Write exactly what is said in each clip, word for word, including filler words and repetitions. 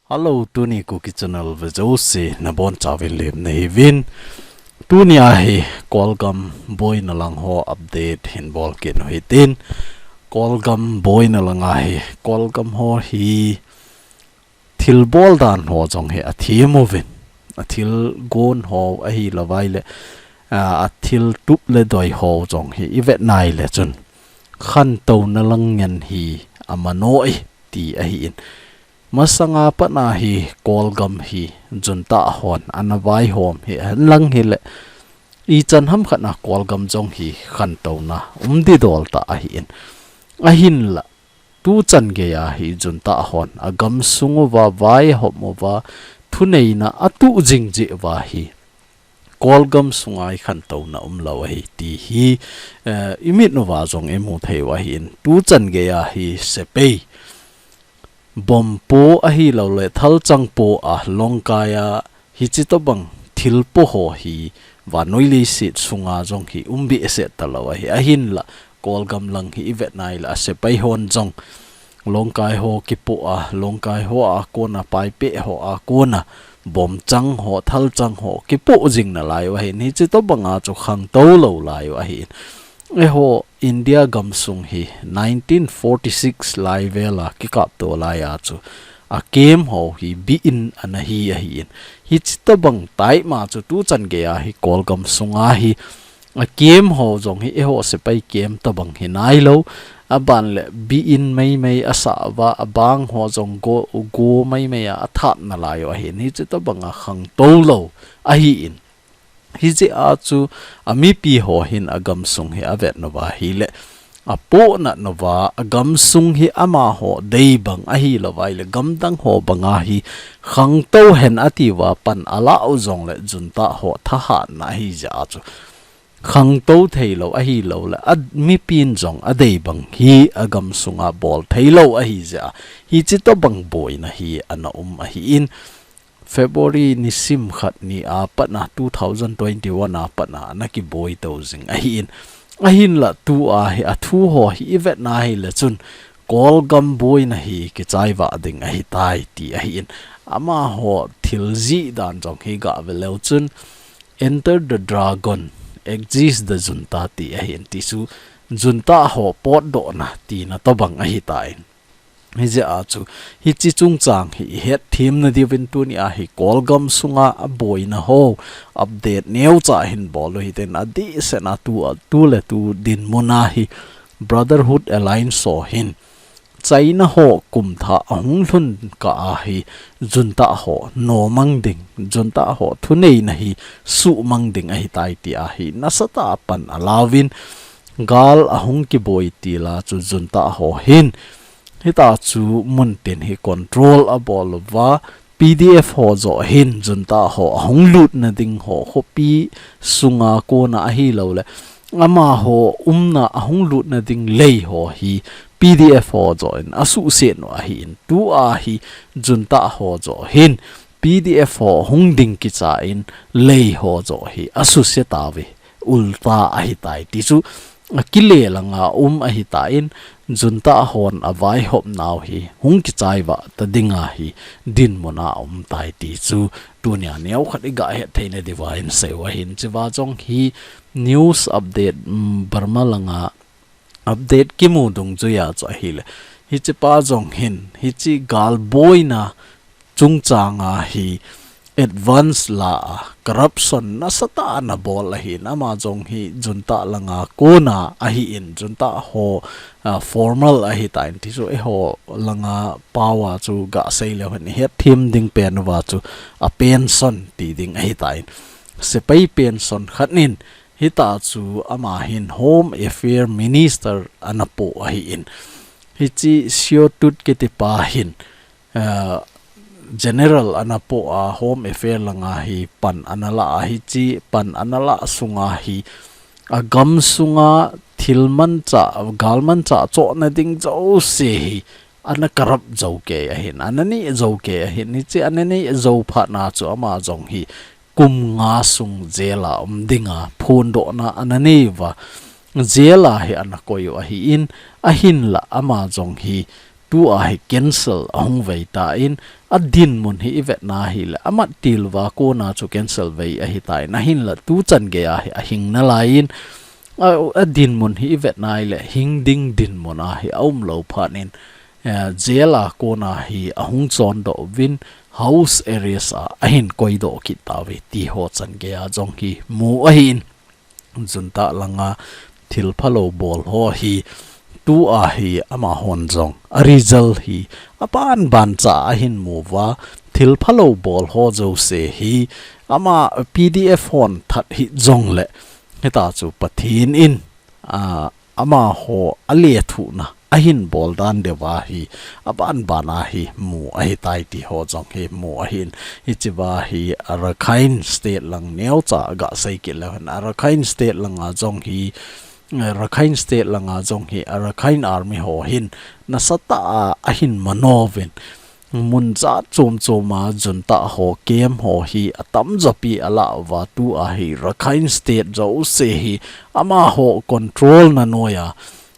Hello, tuni Kuki Channel ve jouse nabonchauvin lemna hiuvin. Tuni a hi Kolgam boina lang ho update hin bol kit u hitin. Kolgam boina lang a hi, Kolgam ho hi thilbol dan ho jong hi athem uvin. Athil gon ho ahilouva ahile, a, athil tup le doi ho jong hi ivet nai le chun khantouna lang ngen hi amanoh e ti ahin. Masanga pat a hi Kolgam hi junta hon ana vaihom hi ahin lang hile, ichan ham khat a Kolgam jong hi khantouna um didol tah ahin. Ahinla, tuchan gei a hi junta hon agamsung uva vaihom uva thuneina atuh jing jeh uva hi Kolgam sunga hi khantouna umlou ahi ti hi, eh, imit uva jong imu thei u ahin. Tuchan gei a hi sepai bomb po ahilouleh thalchang po a Lawngkai a hichi tobang thil po ho hi vannoi leiset sunga jong hi um behseh talou ahi. Ahinla, Kolgam lang hi ivet nai le, a sepai hon jong Lawngkai ho kipoh a, Lawngkai ho a kona, Paipeh ho a kona, bomb chang ho, thalchang ho kipoh jing nalai u ahin. Hichi tobang a chu khangtou lou lai u ahin. Eiho India gamsung hi nineteen forty-six lai vel a kikapto lai a chu acamp ho hi bi-in ana hi ahin. Hichi tobang type ma chu tuchan gei a hi Kolgam sunga hi acamp ho jong hi eiho sepai camp tobang hi nailou. Aban le bi-in maimai asah uva, abang ho jong go, go maimai a athat nalai u ahin. Hichi tobang a khangtou lou ahin. Hijeh a chu amipi ho hin agamsung hi avet uva ahile, apohnat uva, agamsung hi amaho dei bang ahilouva ahile, gamdang ho banga hi khangtou hen ati uva pan alah u jongle junta ho thahatna ahi jeh a chu khangtou theilou ahilouleh, a mipin jong adei bang hi agamsunga bol theilou ahi jeh a, hichi tobang boina hi ana um ahin. February nisim khat ni a pat a two thousand twenty-one a pat a ana kiboi to jing ahin. Ahinla tua hi athu ho hi ivet nai le chun Kolgam boina hi kichai vah ding ahitai ti ahin. Amaho thil jih dan jong hi gah ve leu chun, "Enter the Dragon, exit the Junta," ti ahin. Ti chu junta ho potdohna tina tobang ahitan. Hijeh a chu, hichi chungchang hi ihet themna diuvin tuni a hi Kolgam sunga aboina ho update neocha hin bol u hitin. Adehset a tu, tu le tu dinmun a hi Brotherhood Alliance ho hin China ho kumthah ahung lhun kah a hi junta ho nomang ding, junta ho thuneina hi suhmang ding ahitai ti a hi nasatah a pan alauvin, gal ahung kiboi til a chu junta ho hin Hitia chu muntin hi control abol uva, P D F ho joh hin junta ho ahung lutna ding ho khopi sunga kona ahilouleh, amaho umna ahung lutna ding lei ho hi P D F ho joh in asuhset u ahin, tua hi junta ho joh hin P D F ho hung ding kicha in lei ho joh hi asuse tauve. Ulta ahitai ti chu akile langa um ahitan, junta hon avaihop nau hi hung kichai vah ta dinga hi dinmun a aum tai ti chu tunia neokhat igah het theina diuva hin sei u ahin. Hichea jong hi news update, mm, Burma langa update kimu dungjuia chu ahile, hichepa jong hin hiche gal boina chungchanga hi advance la a, corruption nasatah a ana bol ahin, ama jong hi junta langa kona ahin, junta ho, ah, formal ahitan ti chu eiho langa pao a chu gah sei leu hen ihet them ding pen uva chu a pension ti ding ahitan. Sepai pension khat in, hitia chu ama hin Home Affair Minister ana poh ahin. Hiche Seo Tut kitipa hin, ah, General ana poh a, Home Affair langa hi pan ana la a, hiche pan ana lah sunga hi agam sunga thil manchah, gal manchah chohna ding jouse hi ana corrupt jou kei ahin, ana neh jou kei ahin, hiche ana neh jou phat na chu ama jong hi kum nga sung jail a um dinga phondohna ana nei uva, jail a hi ana koi u ahin, ahinla ama jong hi tua hi cancel ahung vei tan, adinmun hi ivetna hile, amat til uva kona chu cancel vei ahitan, ahinla tuchan geiya hi ahing nalaiyin, a, adinmun hi ivetna hile, hing ding dinmun ahi aum lou phat in, eh, jail a kona hi ahung chondoh uvin, house arrest a ahin koidoh kit tauve ti ho chan geiya jong hi mu ahin. Junta langa thil phalou bol ho hi tua hi amahon jong a result hi aban ban cha ahin mu uva, thil phalou bol ho jouse hi ama P D F hon that hih jongle, hita chu Pathen in, a, amaho alethuhna ahin bol dan deuva hi aban ban a hi mu ahitai ti ho jong hi mu ahin, hichea hi Rakhine State lang neocha gasei kit leu hen, Rakhine State langa jong hi, Rakhine State langa jong hi Rakhine Army ho hin nasatah a ahin manouvin, mun jat chom chom a junta ho camp ho hi atamjo pi ala uva, tua hi Rakhine State jouse hi amaho control na noiya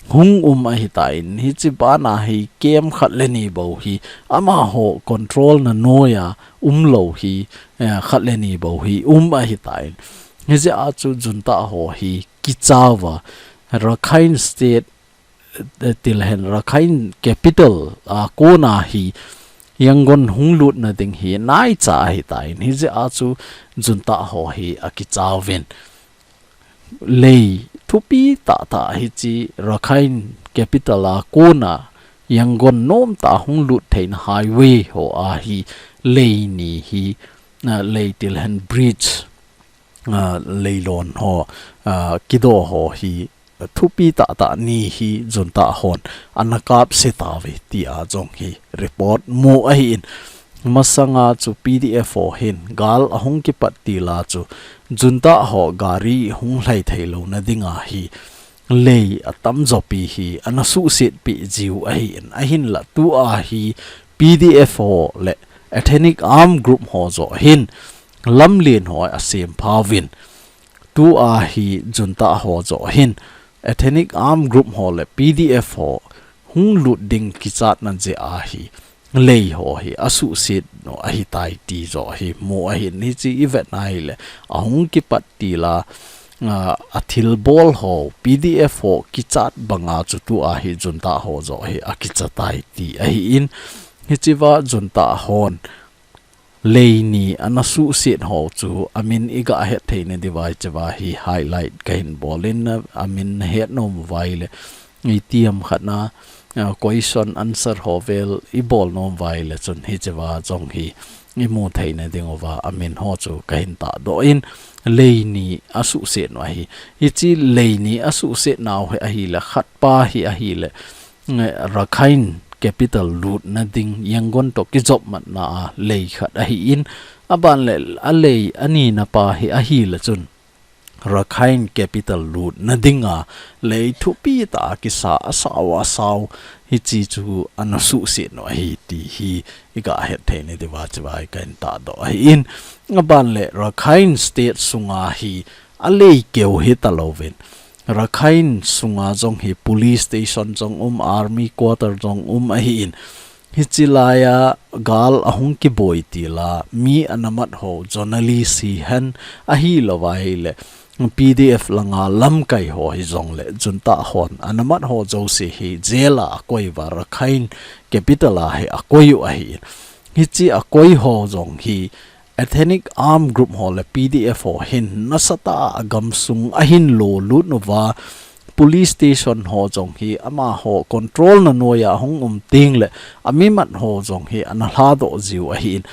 hung um ahitan, hiche bana hi camp khat le ni bou hi amaho control na noiya umlou hi, eh, khat le ni bou hi um ahitan. Hijeh a chu junta ho hi kicha uva, Rakhine State, eh, tilhen Rakhine capital a kona hi Yangon hung lutna ding hi naicha ahitan, hijeh a chu junta ho hi akicha uvin. Lei thupi tahtah hiche Rakhine capital a kona Yangon nomtah hung lut theina highway ho a hi lei ni hi, ah, lei tilhen bridge, ah, leilon ho, ah, kidoh ho hi thupi tahtah ni hi junta hon ana kapse tauve tia jong hi report mu ahin. Masanga chu P D F ho hin gal ahung kipat til a chu junta ho gari hung lhai thei louna dinga hi lei atamjo pi hi ana suhset peh jiu ahin, ahinla tua hi P D F ho le Ethnic Armed Group ho joh hin lamlen ho asem phauvin, tua hi junta ho joh hin Ethnic Armed Group ho le P D F ho hung lut ding kichatna jeh a hi lei ho hi asuhset u ahitai ti joh hi mu ahin, hiche ivetna hile ahung kipat til a, a, athilbol ho P D F ho kichat banga chu tua hi junta ho joh hi akicha tai ti ahin, hichea junta hon lei ni ana suhset ho chu amin iga het theina diuva hichea hi highlight kahin bolin, amin nahet nom uva ahile, itiham khat na, ah, question answer ho vel ibol nom uva ahile chun hichea jong hi imu theina diuva amin ho chu kahin tahdoh in, lei ni asuhset u ahi. Hiche lei ni asuhset nau hi ahile, khat pa hi ahile, eh, Rakhine capital lutna ding Yangon toh kijopmatna a lei khat ahin, aban le alei anina pa hi ahile chun Rakhine capital lutna dinga lei thupi tah a kisa asao asao hiche chu ana suhset u ahi ti hi iga het theina diuva hichea hi kahin tahdoh ahin, aban le Rakhine State sunga hi alei keu hitalouvin, Rakhine sunga jong hi police station jong um, army quarter jong um ahin, hiche laiya gal ahung kiboi til a mi ana mat ho, journalist hihen, ahilouva ahile P D F langa lamkai ho hijongle junta hon ana mat ho jouse hi jail a akoi uva, Rakhine capital a hi akoi u ahin, hiche akoi ho jong hi Ethnic Armed Group ho le P D F ho hin nasatah a agamsung ahin lolut uva, police station ho jong hi amaho control na noiya hung um tengle amimat ho jong hi ana lhadoh jiu ahin,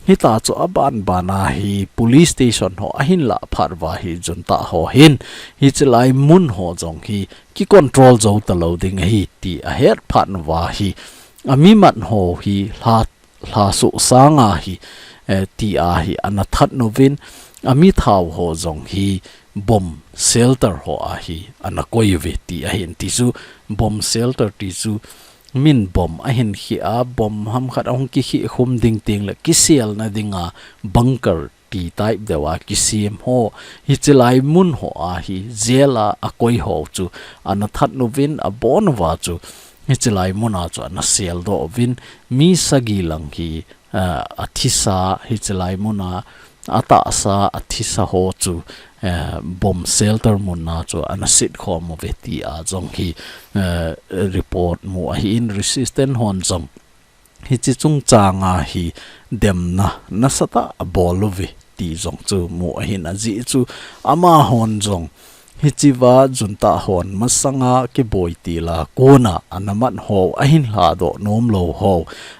hita chu aban ban a hi police station ho ahin lah phat uva hi junta ho hin hiche lai mun ho jong hi kicontrol jou talou ding ahi ti ahet phat uva hi amimat ho hi lha lhasoh sanga hi, eh, tia hi ana that uvin, amithao ho jong hi bomb shelter ho a hi ana koi uve ti ahin, ti chu bomb shelter ti chu min bomb ahin khia, bomb hamkhat ahung kikhih khum ding tengle kiselna dinga bunker ti type deuva kisem ho, hiche lai mun ho a hi jail a akoi ho chu ana that uvin, abon uva chu Hichilai muna chu ana seldoh uvin, mi sagi lang hi, ah, athisa, hichilai muna atahsa, athisa ho chu, eh, bomb shelter muna chu ana sitkhom uve tia jong hi, eh, report mu ahin, resistance hon jong hiche chungchanga hi demna nasatah abol uve ti jong chu mu ahin, ajeh chu amahon jong hichea junta hon masanga kiboi tila kona ana mat ho, ahin lhadoh nom lou ho,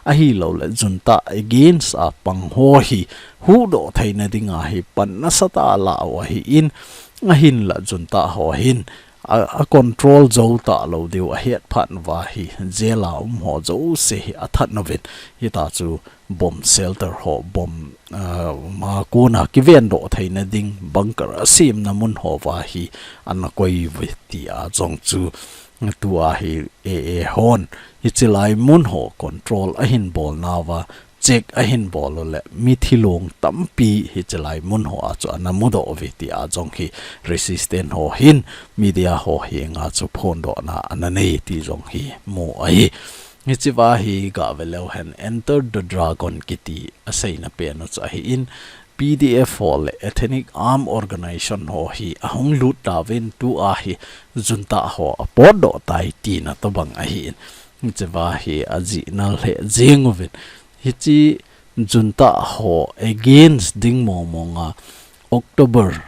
ahilouleh junta against a pang ho hi huhdoh theina dinga hi pan nasatah ala u ahin, ahinla junta ho hin a, a control jou talou diu ahet phat uva hi jail a um ho jouse hi athat uvin, hita chu bomb shelter ho, bomb, ah, ma kona kivendoh theina ding bunker asemna mun ho uva hi ana koi uve tia jong chu tua hi A A hon hichilai mun ho control ahin bolnauva check ahin bol uleh mithi long tampi hichilai mun hoa chu ana mudoh uve tia jong hi resistance ho hin media ho henga chu phondohna ana nei ti jong hi mu ahi. Hichea hi gave leu hen Enter the Dragon kiti aseina pen u chu ahin, P D F ho le Ethnic Arm Organization ho hi ahung lut tauvin tua hi junta ho apotdoh tai tina tobang ahin. Hichea hi ajihna lheh jeng uvin. Hiche junta ho against ding mongmonga October,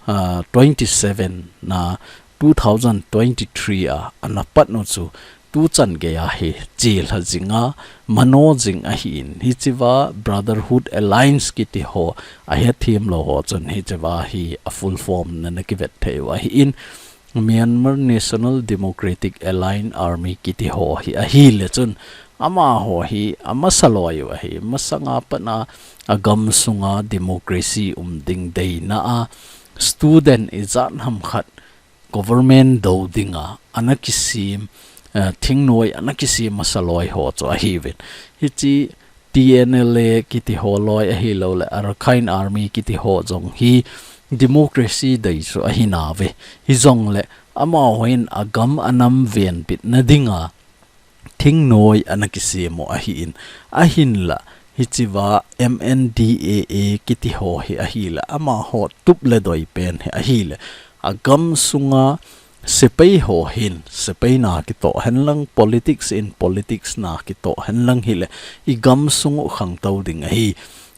ah, twenty-seven na two thousand twenty-three a ana pat u chu tuchan geiya hi chelha jinga, mano jing ahin, hichea Brotherhood Alliance kiti ho ahethem lou ho chun hichea hi a full form nana kivet thei u ahin, Myanmar National Democratic Alliance Army kiti ho hi ahile chun, amaho hi amasa loi u ahi, masanga pat a agam sunga democracy um ding deina a, student ijat ham khat government do dinga ana kisem, eh, thingnoi ana kisem masa loi ho chu ahiuvin. Hiche T N L A kiti ho loi ahilouleh Arakan Army kiti ho jong hi democracy dei chu ahinauve. Hijongleh amahon agam anam venbitna dinga thingnoi ana kisem u ahin, ahinla hichea M N D A A kiti ho hi ahile amaho tup le doi pen hi ahile, agam sunga sepai ho hin sepai na kitoh henlang, politics in politics na kitoh henlang hile, igam sung u khangtou ding ahi.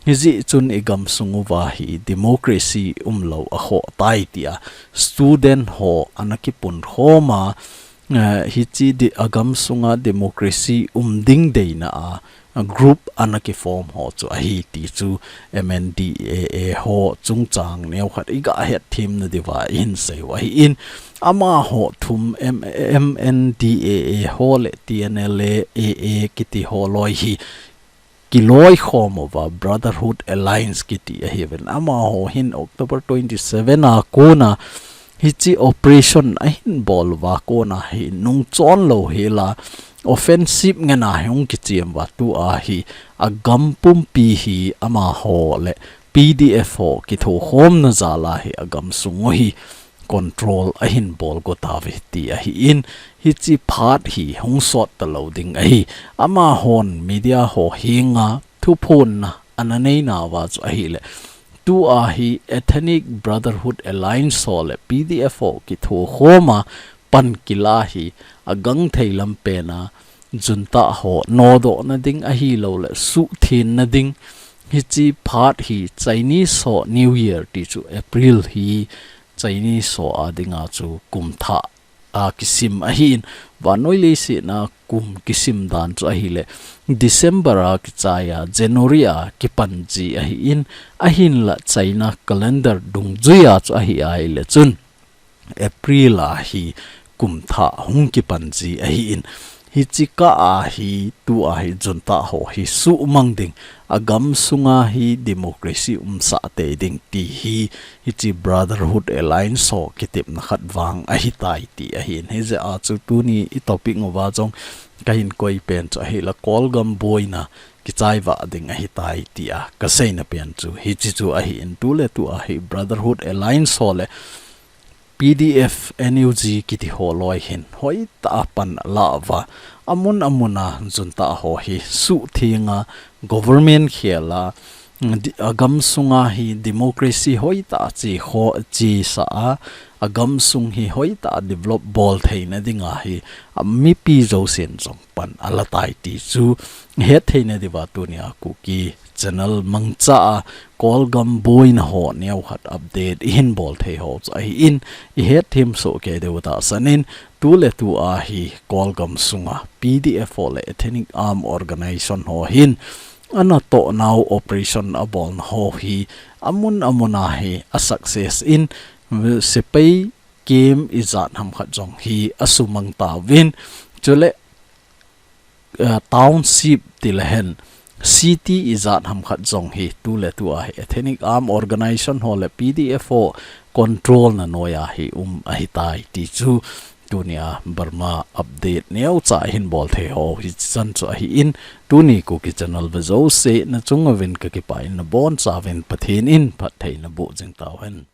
Hijeh chun igam sung uva hi democracy umlou akhoh tai tia student ho ana kipunkhom a, eh, hiche di-, agam sunga democracy um ding deina a, a group ana kiform ho chu ahi ti chu M N D A A ho chungchang neokhat iga hetthemna diuva ihin sei u ahin, amaho thum M-, M N D A A ho le T N L A A A kiti ho loi hi kiloikhom uva Brotherhood Alliance kiti ahiuvin. Amaho hin October twenty-seven a kona hiche operation ahin bol uva kona hi nungchon lou hela offensive ngen a hi hung kichem uva tua hi agam pumpi hi amaho le P D F ho kithokhomna jal a hi agam sung u hi control ahin bol got uve ti ahin, hiche phat hi hung sot talou ding ahi. Amahon media ho henga thuphonna ana neinauva chu ahile, tua hi Ethnic Brotherhood Alliance ho le P D F ho kithokhom a pan kila hi agangthei lam pen a junta ho nodohna ding ahilouleh suhthenna ding, hiche phat hi Chinese ho New Year ti chu April hi Chinese ho a dinga chu kum thah a kisim ahin, vannoi leiset a kum kisim dan chu ahile, December a kichai a, January a kipan ji ahin, ahinla China calendar dungjui a chu ahi ahile chun, April a hi kum thah hung kipan ji ahin, hiche kah a hi tua hi junta ho hi suhmang ding, agam sunga hi democracy umsah tei ding ti hi, hiche Brotherhood Alliance ho kitepna khat vang ahitai ti ahin. Hijeh a chu tuni i topic uva jong kahin koi pen chu ahile Kolgam boina kichai vah ding ahitai tia kaseina pen chu hiche chu ahin, tuletua hi Brotherhood Alliance ho le P D F, N U G kiti ho loi hin hoitah a pan ala uva, amun amun a junta ho hi suhtheng a, government khel a, di-, agam sunga hi democracy hoitah a che kho, chesa a, agam sung hi hoitah a develop bol theina dinga hi, a mipi jousen jong pan ala tai ti chu het theina diuva tunia Kuki channel mangcha a Kolgam boina ho neokhat update ihin bol thei ho chu ahin, ihet them soh kei diu tahsan in, tuletu a hi Kolgam sunga P D F ho le Ethnic Arm Organization ho hin ana toh nau operation abolna ho hi amun amun a hi a success in, sepai camp ijat ham khat jong hi asumang tauvin, chule eh, township ti le hen, city ijat ham khat jong hi tuletu a hi Ethnic Arm Organization ho le P D F ho control na noi a hi um ahitai ti chu tunia Burma update neocha ihin bol thei ho hi chan chu ahin, tuni Kuki channel ve jouse na chung uvin ka kipah in, na bonchauvin Pathen in phattheina boh jing tauhen.